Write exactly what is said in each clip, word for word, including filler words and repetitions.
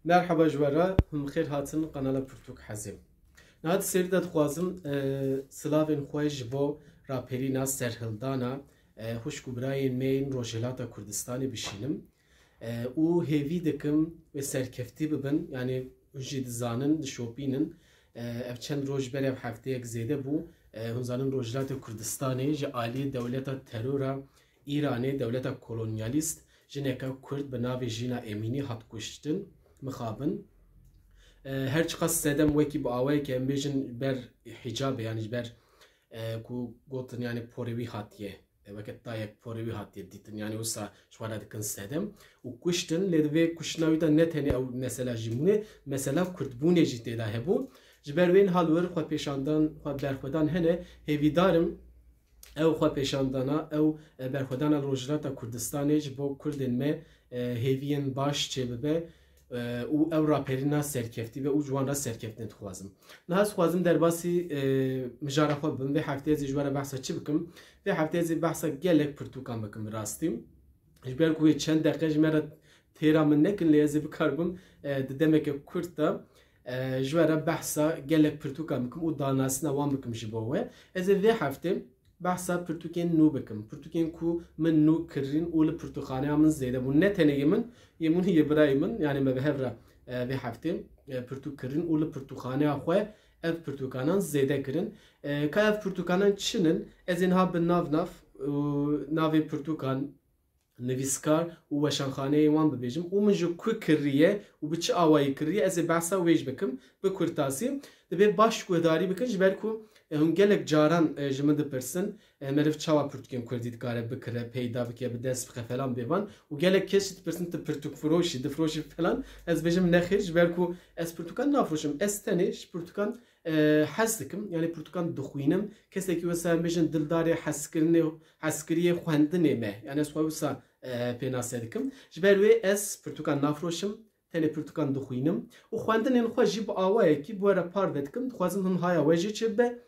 Merhaba ji we re, hûn bi xêr hatin kanala Pirtûk Hezê. Niha di serî de dixwazim, e, silavên xwe ji bo raperîna serhildana, e, xwişk û birayên me yên Rojhilata Kurdistanê bişînim. E, û hêvî dikim wê serkeftî bibin, yanî hûn jî dizanin, dişopînin. E, ev çend roj berê, ev hefteyek zêde bû. E, hûn zanin Rojhilatê Kurdistanê ji aliyê dewleta terora Îranê, dewleta kolonyalîst, jineke Kurd bi navê Jîna Emînî hat kuştin, mixabin. E, her çiqas sedem wekî bi awayekî em bêjin ber hicabê, yanî ji ber, e, ku gotin, yanî porê wî hatiye, e, weke tayek porê wî hatiye dîtin, yanî wisa ji xwe re dikin sedem û kuştin. Lê di vê kuştina wî de ne tenê ew mesela jî bûne, mesela Kurdbûnê jî tê de hebû. Ji ber wê niha li wir xwe pêşandan, xwe berxwedan hene, hêvîdar im ew xwe pêşandana, ew, e, berxwedana li Rojhilata Kurdistanê ji bo Kurdên me, e, hêviyên baş çêbibe, e, û ew raperîna serkeftî be û ji wan re serkeftinê dixwazim. Niha ez dixwazim derbasî, e, mijara xwe bibim. Vê hefteyê ez ê ji we re behsa çi bikim? Vê hefteyê ez ê behsa gelek pirtûkan bikim bi rastî. Ji ber ku wê çend deqe ji me re têra min nekin, lê ez ê bikaribim, e, di demeke kurt de, e, ji we re behsa gelek pirtûkan bikim û danasîna wan bikim ji bo we. Ez ê vê heftê behsa pirtûkên nû bikim. Pirtûkên ku min nû kirîn û li pirtûkxaneya min zêde bûn. Ne tenê yê min, yê min û yê birayê min, yanî me bi hev re, e, vê heftê, e, pirtûk kirîn û li pirtûkxaneya xwe ev pirtûkanan zêde kirin. E, ka ev pirtûkanan çi nin? Ez ê niha bi nav nav û navê pirtûkan, nivîskar û weşanxaneyê wan bibêjim û min ji ku kiriye û bi çi awayî kiriye, ez ê behsa wê jî bikim. Bi kurtasî, divê baş guhdarî bikin, ji ber ku, e, hûn gelek caran, e, ji min dipirsin, e, meriv çawa pirtûkên kurdî dikare bikire, peyda bike, bi dest bixe falan bêvan û gelek kes jî dipirsin, tu pirtûkfiroş î, difiroşî falan. Ez bêjim nexêr, ji ber ku ez pirtûkan nafroşim, ez tenê ji pirtûkan e, hez dikim, yanî pirtûkan dixwînim. Kesekî wisa em bêjin dildarê hezkirinê, hezkiriyê xwendinê me. Yanî ez xwe wisa, e, pênase dikim. Ji ber wê ez pirtûkan nafroşim, tenê pirtûkan dixwînim. Û xwendinên xwe jî bi awayekî bi we re parve dikim. Dixwazim him haya we jî çêbibe.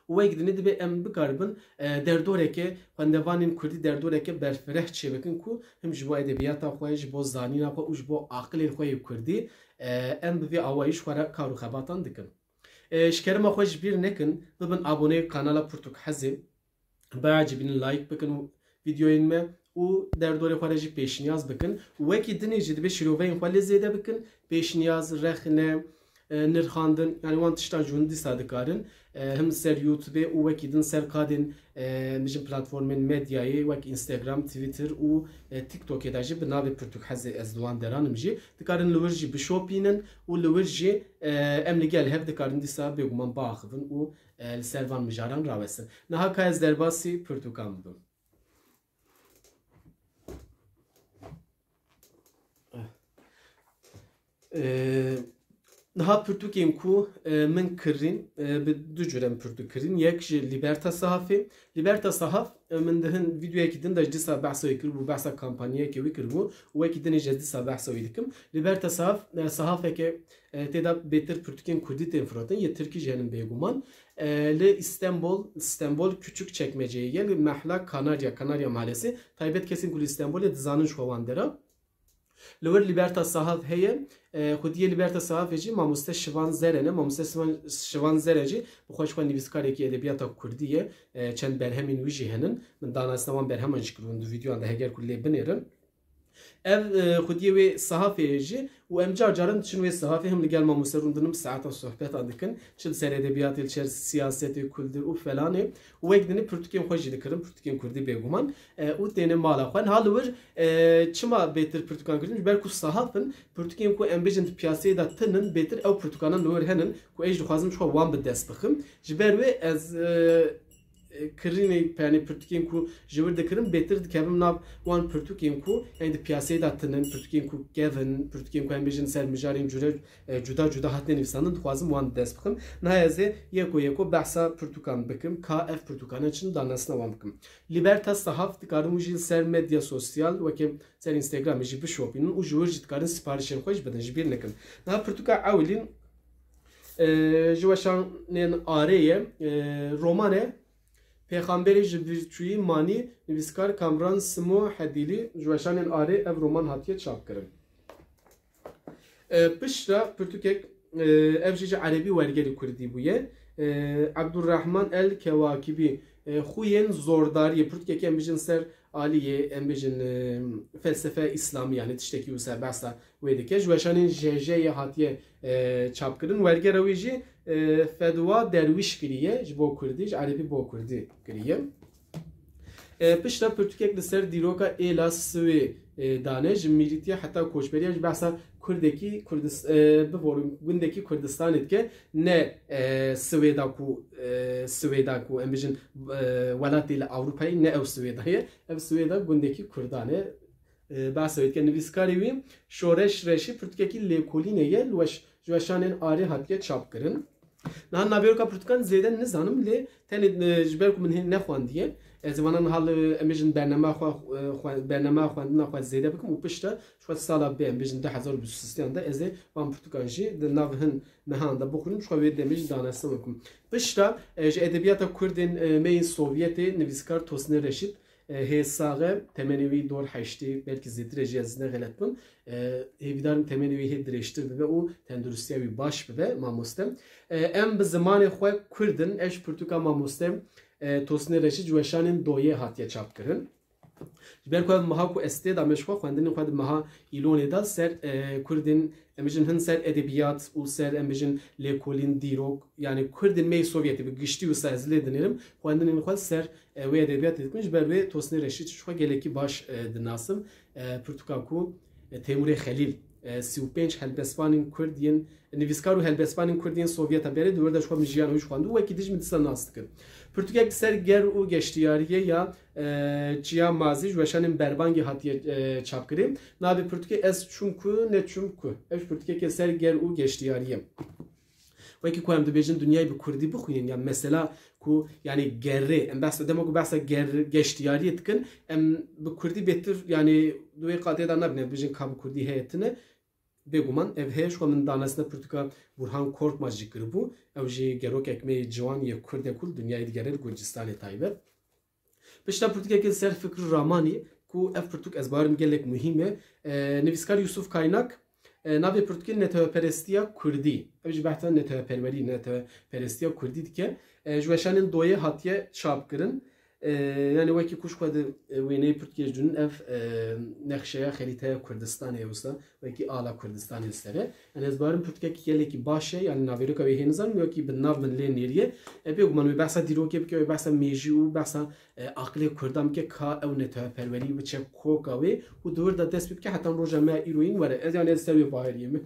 Û wek dinê dibe em bikaribin, e, derdoreke, xwendevanên kurdî derdoreke berfireh çêbikin ku him ji bo edebiyata xwe, ji bo zanîna xwe û ji bo aqilên xwe yê kurdî, e, em bi vê awayî ji xwe re kar û xebatan dikin. E, ji kerema xwe ji bîr nekin, bibin aboneyê kanala Pirtûk Hezê, biecibînin, like bikin û vîdeoyên me û derdorê xwe re jî pêşniyaz bikin. Û wekî dinê jî dibe şîroveyên xwe lê zêde bikin, pêşniyaz, rexne, e, nirxandin, yanî wan tiştan ji hûn dîsa dikarin, e, him ser YouTubeê û wekî din ser qadên, e, bijin platformên medyayê wek Instagram, Twitter û, e, TikTokê de jî bi navê Pirtûk Hezê ez di wan deran im jî. Dikarin li wir jî bişopînin û li wir jî, e, em li gel hev dikarin dîsa bêguman biaxivin û, e, li ser van mijaran rawestin. Niha ka ez derbasî pirtûkan bibim. E, niha pirtûkên ku, e, min kirîn, e, bi du cure em pirtûk kirîn. Yek ji Liberta Sahafê. Liberta Sahaf, e, min di hin vîdeoyekî din de ji dîsa behsa wî kiribû, behsa kampanyayekê wî kiribû. Û wekî dinê jî ez dîsa behsa wî dikim. Liberta Sahaf, e, sahafeke, e, tê de bêtir pirtûkên kurdî tên firotin. Yê tirkî jî henin bêguman. E, li Îstanbul, Stenbol Küçükçekmece'ye ye, li mehla Kanarya, Kanarya Mahallesi. Taybet kesên ku li Stenbolê dizanin ji xwe wan dera. Li wir Liberta Sahaf heye. E, xwediyê Liberta Sahafê jî mamoste Şivan Zeren e. Mamoste Şivan, Şivan Zeren jî bi xwe ji xwe nivîskarekî edebiyata kurdî ye. E, çend berhemên wî jî henin. Min danasina wan berheman jî kiribûn di vîdeoyan de, heger ku lê binêrin. Ev, e, xwediyê wê sahafê ye jî û em car caran diçin wê sahafê, him li gel mamoste rûn din him saetan sohbetan dikin. Çi li ser edebiyatê, li ser siyasetê, kuldir û felanê. Û wek dinê pirtûkên xwe jî dikirin, pirtûkên kurdî bêguman. E, û têne mala xwe. Niha li wir, e, çima bêtir pirtûkan kirin? Ji ber ku sahaf in, pirtûkên ku em bêjin di piyaseyê de tinin, bêtir ew pirtûkanan li wir henin ku ez jî dixwazim ji xwe wan bi dest bixim. Ji ber wê ez, e, e, kirînê, yanî pirtûkên ku ji wir dikirim, bêtir dikevim nav wan pirtûkên ku, yanî di piyaseyê de tinin, pirtûkên ku kevin, pirtûkên ku em bêjin ser mijarên cure, e, cuda cuda hatine nivîsandin, dixwazim wan bi dest bixim. Niha ez ê yeko yeko behsa pirtûkan bikim, ka ev pirtûkane çin, danasina wan bikim. Liberta Sahaf, dikarin wî jî li ser medya sosyal, wekî ser Instagramê jî bişopînin û ji wir jî dikarin siparişên xwe jî bidin, ji bîr nekin. Niha pirtûka ewilîn, e, ji weşanên Arê ye, e, roman e. Pêxamberê ji Virçûyî Manî, nivîskar Kamran Simo Hedîlî, ji weşanên Arê ev roman hatiye çapkirin. E, piştre pirtûkek, e, ev jî ji erebî wergerî kurdî bûye. E, Ebdurrahman El Kewakibî, e, Xuyên Zordariyê, pirtûkekî em bijin ser aliyê, em bijin, e, felsefe îslamî, yani tiştekî wisa behsa wê dike. Ji weşanên J J yê hatiye, e, çapkirin. Wergera wî jî, e, Fedwa Derwîş kiriye, ji bo kurdî, ji erebî bo kurdî kiriye. E, piştre pirtûkek li ser dîroka êla Siwê, e, dane, ji mîrîtiya heta koçberiya, ji behsa kurdekî Kurdis-, e, biborim, gundekî Kurdistanê dike, ne, e, Siwêda ku, e, Siwêda ku em bijin, e, welatê li Ewropayê, ne ew Siwêda ye, ev Siwêda gundekî Kurdan e. E, behsa wê dike. Nivîskarê wî Şoreş Reşî pirtûkekî lêkolînê ye, li weş-, ji weşanên Arê hatiye çapkirin. Niha navêroka pirtûkan zêde nizanim, lê tenê, e, ji ber ku min hê nexwendiye, ez ê vana niha li, em bêjin bernama xwe, e, xwe, bernama xwendina xwe zêde bikim û piştre ji xwe sala bê, em bêjin du hezar û bîst û sêyan de ez ê van pirtûkan jî di nav hin mehan de bixwînim, ji xwe wê demê jî danastin bikim. Piştre, e, ji edebiyata kurdên, e, me yên Sovyetê nivîskar Tosnê Reşîd, e, hê sax e, temenê wî dor heştê, belkî zêtir e jî, ez ne xelet bim. E, hêvîdarim temenê wî hê dirêjtir bibe û tenduristiya wî baş bibe, mamoste. E, em bi zimanê xwe kurd in, ev ji pirtûka mamoste, e, Tosnê Reşîd ji weşanên Doyê hatiye çapkirin. Ji ber ku ev meha ku ez tê de me ji xwe xwendinên xwe di meha Îlonê de ser, e, kurdên, em bijin hin ser edebiyat û ser, em bijin lêkolîn, dîrok, yani kurdên me yê Sovyetê bi giştî wisa ez lê dinêrim, xwendinên xwe ser, e, wê edebiyatê dikin, ji ber wê Tosnê Reşîd ji xwe gelekî baş, e, dinasim. E, pirtûka ku, e, Têmûrê Xelîl, e, sî û pênc helbestvanên kurd yên, nivîskar û helbestvanên kurd yên Sovyeta berê di wir de ji xwe min jiyan wî jî xwendû, wekî dij min dîsa nas dikin. Pirtûkek li ser ger û geştiyariyê ya, e, Çiya Mazî ji weşanên Berbangê hatiye, e, çapkirin. Navê pirtûkê Ez çûm ku, ne çûm ku. Ev ji pirtûkekê ser ger û geştiyariyê. Wekî ku em dibêjin dinyayê bi kurdî bixwînin, ya mesela ku, yani gerê, em behsa, dema ku behsa ger-, geştiyariyê dikin, em bi kurdî bêtir, yani di wê qatê de nabînin, em dibêjin ka bi kurdî heye tine. Bêguman ev heye, ji xwe min danastina pirtûka Burhan Korkmaz jî kiribû. Ew jî gerokek me yê ciwan yê kurd e ku li dinyayê digere, li Gurcistanê taybet. Pişta pirtûkekê li ser Fikru Ramanî, ku ev pirtûk ez bawerim gelek muhîm e. E, nivîskar Yusuf Kaynak, e, navê pirtûkê neteweperestiya kurdî. Ev jî behsa neteweperwerî, neteweperestiya kurdî dike. E, ji weşanên Doyê hatiye çapkirin. E, yani wekî ku ji xwe di, e, wêneyê pirtûkê jî dûnin ev, e, nexşeya xerîteya Kurdistanê ye wisa. Wekî ala Kurdistanê li ser e. Yani ez bawerim pirtûkekî gelekî baş e, yani navêroka wê hê nizanim, wekî bi nav min lê nêriye. E, bêguman wê behsa dîrokê bike, wê behsa mêjî û behsa, e, aqilê Kurdan bike, ka ew neteweperwerî biçe koka wê û di wir de dest pê bike, heta roja me îroyîn were. Ez yani ez ser wê baweriyê me.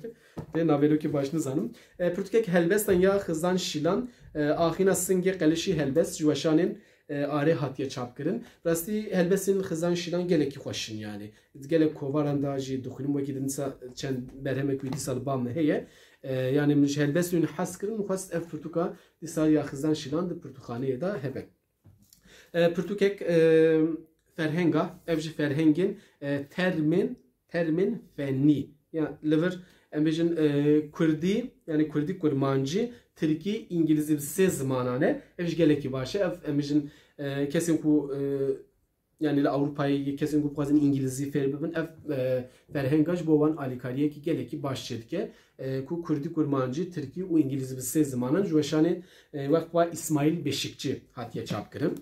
Lê navêrokê baş nizanim. E, pirtûkek helbestan ya Xizan Şîlan, e, Axîna Singê Qelişî helbest ji weşanên e, Arê hatiye çapkirin. Rastî helbestên Xizan Şîlan gelekî xweş in yani. Gelek kovaran da jî dixwînim, wekî din dîsa çend berhemek wî dîsa li ba min heye. E, yani min ji helbestên wî hez kirin û xwest ev pirtûka dîsa ya Xizan Şîlan di pirtûkxaneyê de hebe. E, pirtûkek, e, ferhenga, ev ji ferhengên, e, termên termên fennî. Ya li vir em bêjin, e, kurdî, yani kurdî, kurmancî, tirkî, îngilîzî, bi sê zimanan e. Ev jî gelekî baş e. Ev em bêjin, e, kesên ku, e, yani li Ewropayê, kesên ku bixwazin îngilîzî fêr bibin, ev, e, ferhenga ji bo wan alîkariyekî gelekî baş çêdike, e, ku kurdî, kurmancî, tirkî û îngilîzî bi sê zimanan ji weşanê, e, wek wa Îsmaîl Beşikçi hatiye çapkirin.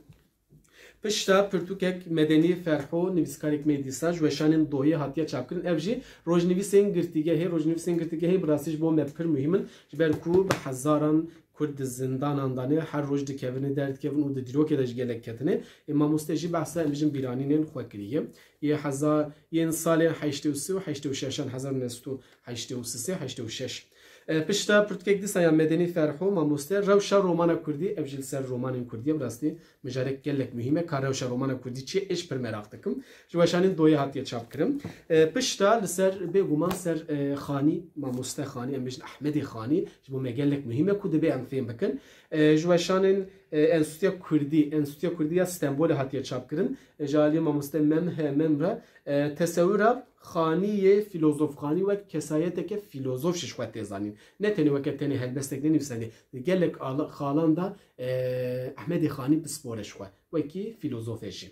Pişta pirtûkek Medenî Ferho, nivîskarek me dîsa ji weşanên Doyê hatiye çapkirin. Ev jî rojnivîsên girtîgehê, rojnivîsên girtîgehê bi rastî ji bo me pir muhîm in. Ji ber ku bi hezaran Kurd di zindanan de ne, her roj dikevin, derdikevin û di dîrokê de jî gelek ketine. Ê mamoste jî behsa em bijin bîranînên xwe kiriye. Yê heza-, yên salên heştê û sê û heştê û şeşan, hezar û neh sed û heştê û sê, heştê û şeş. E, pişta pirtûkek dîsa ya Medenî Ferho, mamoste, Rewşa Romana Kurdî, ev jî li ser romanên Kurdî ye, bi rastî mijarek gelek muhîm e, ka rewşa romana Kurdî çi ye, ez pir meraq dikim. Ji weşanên Doyê hatiye çapkirin. E, pişta li ser, bêguman ser, e, Xanî, mamoste Xanî, em bêjin Ehmedê Xanî, ji bo me gelek muhîm e ku divê em fêm bikin. E, ji weşanên, e, Enstîtuya Kurdî, Enstîtuya Kurdî ya Stenbolê hatiye çapkirin. E, ji aliyê mamoste Memhe Memre, e, tesewira Xanî yê fîlozof, Xanî wek kesayeteke fîlozof jî ji xwe tê zanîn. Ne tenê weke tenê helbestek ne nivîsandê. Di gelek ala-, xalan de, e, Ehmedê Xanî pispor e ji xwe. Wekî fîlozofê jî.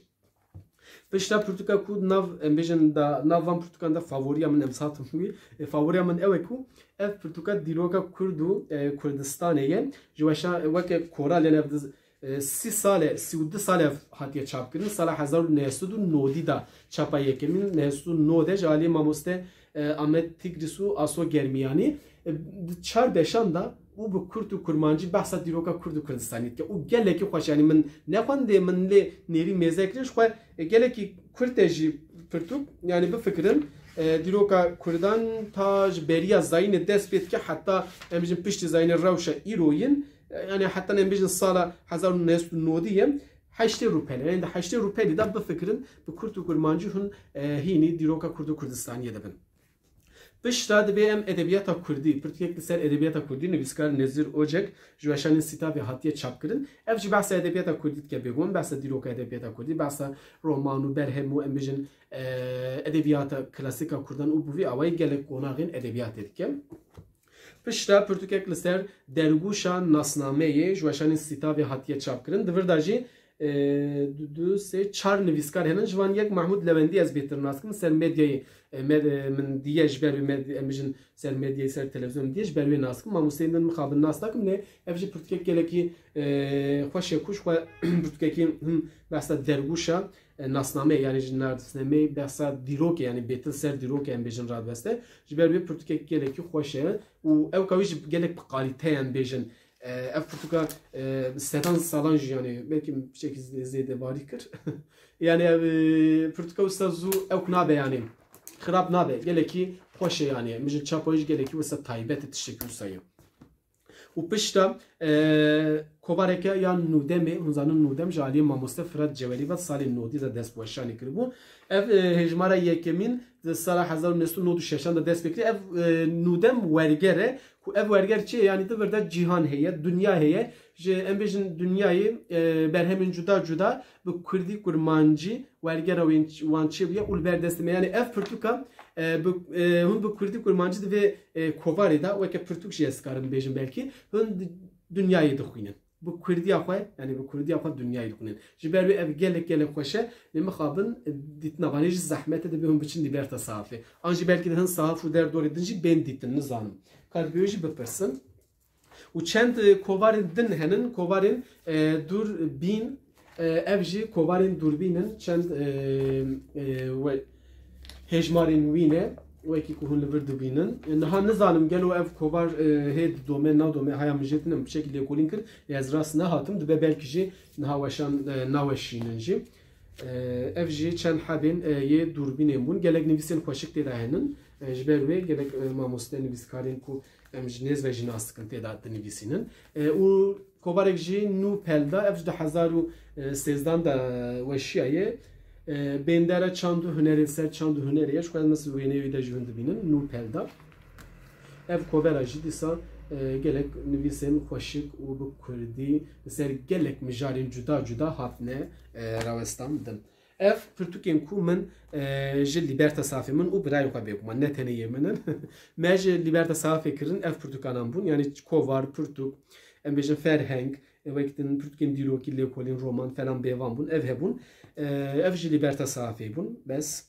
Pişta pirtûka ku nav, em bêjin da, nav van pirtûkan de favoriya min, em satim wî. E, favoriya min ew e ku ev pirtûka dîroka Kurd û, e, Kurdistanê ye. Ji weşa, weke kora lê ev di, e, sî sal e, sî û du sal e hatiye çapkirin. Sala hezar û neh sed û nodî da çapa yekemîn, neh sed û nod de ji alî mamoste, e, Ahmet Tigris û Aso Germiyanî, e, di çar beşan da û bi Kurd û Kurmancî behsa dîroka Kurd û Kurdistanî dike. Û gelekî xweş, yanî min nexwendê, min lê nêrî mêze kirin, ji xwe, e, gelekî kurt e jî pirtûk, yanî bifikirin, e, dîroka Kurdan ta ji beriya zayînê dest pê dike, heta em bêjin piştî zayînê rewşa îroyîn, e, yanî heta em bêjin sala hezar û neh sed û nodî ye, heştê rûpelê. Yanî di heştê rûpelî de bifikirin, bi Kurd û Kurmancî hûn, e, hînî dîroka Kurd û Kurdistaniyê dibin. Pişta dibê em edebiyata Kurdî, pirtûkek li ser edebiyata Kurdî, nivîskar Nezîr Ocek ji weşanên Sîtavê hatiye çapkirin. Ev jî behsa edebiyata Kurdî dike bêguman, behsa dîroka edebiyata Kurdî, behsa roman û berhem û em bêjin, e, edebiyata klasîka Kurdan û bi vî awayî gelek qonaxên edebiyatê dike. Pişta pirtûkek li ser dergûşa nasnameyê ji weşanên Sîtavê hatiye çapkirin. Di vir de jî, e, du, du, sê, çar nivîskar hene. Ji van yek Mahmûd Lewendî ez bêtir nas dikim. Ser medyayê, e, med-, e, min diye ji ber wê med-, em bijin ser medyayê, ser televîzyon diye ji ber wê nas dikim. Mamosteyên din mixabin nas nakim, lê ev jî pirtûkek gelekî, e, xweş e ku ji xwe pirtûkekî him behsa dergûşa, e, nasnameyê, yanî ji nardisnameyê behsa dîrokê, yanî bêtir ser dîrokê em bêjin radibeste. Ji ber wê pirtûkek gelekî xweş e û ew kawî jî gelek bi qalîte ye em bêjin. E, ev pirtûka, e, sedan salan jî, yanî belkî piçekî zê-, zêdebarî kir. Yanî ev, e, pirtûka wisa zû ewk nabe, yanî xirab nabe. Gelekî xweş e, yanî em bêjin çapa wê jî gelekî wisa taybet e, tiştekî wisa ye. Û pişta, e, kovareke ya nûdemê, hûn zanin nûdem ji aliyê mamoste Firat Cewerî ve salê nodî de dest bi weşanê kiribû. Ev, e, hejmara yekemîn di sala hezar û neh sed û nod û şeşan de dest pê kiriye. Ev, e, nûdem werger e, ku ev werger çi ye? Yanî di vir de cîhan heye, dinya heye. Ji, em bêjin dinyayê, e, berhemên cuda cuda bi kurdî, kurmancî, wergera wên, wan çêbûye û li ber destê me. Yanî ev pirtûka, e, bi, e, hûn bi kurdî kurmancî di vê, e, kovarê de weke pirtûk jî ez dikarim bêjim belkî, hûn di, dinyayê dixwînin. Bi kurdiya xwe, yanî bi kurdiya xwe dinyayê dixwînin. Ji ber wê ev gelek gelek xweş e, lê mixabin, e, dîtina vanê jî zehmet e, divê hûn biçin Liberta Sahafê. An jî belkî di hin sahaf û derdorê din jî bên dîtin, nizanim. Kar bi wê jî bipirsin. Û çend, e, kovarên din henin, kovarên, e, dûrbîn, e, ev jî kovarên dûrbîn in, çend, e, e, we-, hêjmarên wî ne, wekî ku hûn li vir dibînin. E, niha nizanim gelo ev kovar, e, hê didome, nadome, haya min jê tune, min piçekî lêkolîn kir, lê ez rast nehatim, dibe belkî jî niha weşan, e, naweşînin jî. E, ev jî çend hebên, e, yê dûrbînên bûn. Gelek nivîsên xweşik tê de henin. E, ji ber wê gelek, e, mamoste nivîskarên ku em ji nêz ve jî nas dikin tê de dinivîsînin. E, û kovarek jî nû pelda, ev ji du hezar û sêzdan de weşiyaye. E, bêndera çand û hunerê, ser çand û hunerê ye. Ji xwe ez wêneyê wî de jî hûn dibînin, nû pelda. Ev kovera jî dîsa, e, gelek nivîsên xweşik û bi kurdî li ser gelek mijarên cuda cuda hatine, e, rawestan din. Ev pirtûkên ku min, e, ji Liberta Sahafê, min û birayên xwe bêguman, ne tenê yê min in. Me ji Liberta Sahafê kirin, ev pirtûkanan bûn, yanî kovar, pirtûk, em bêjin ferheng, e, wek din pirtûkên dîrokî, lêkolîn, roman, felan bêvan bûn, ev hebûn. E, ev ji Liberta Sahafê bûn, bes.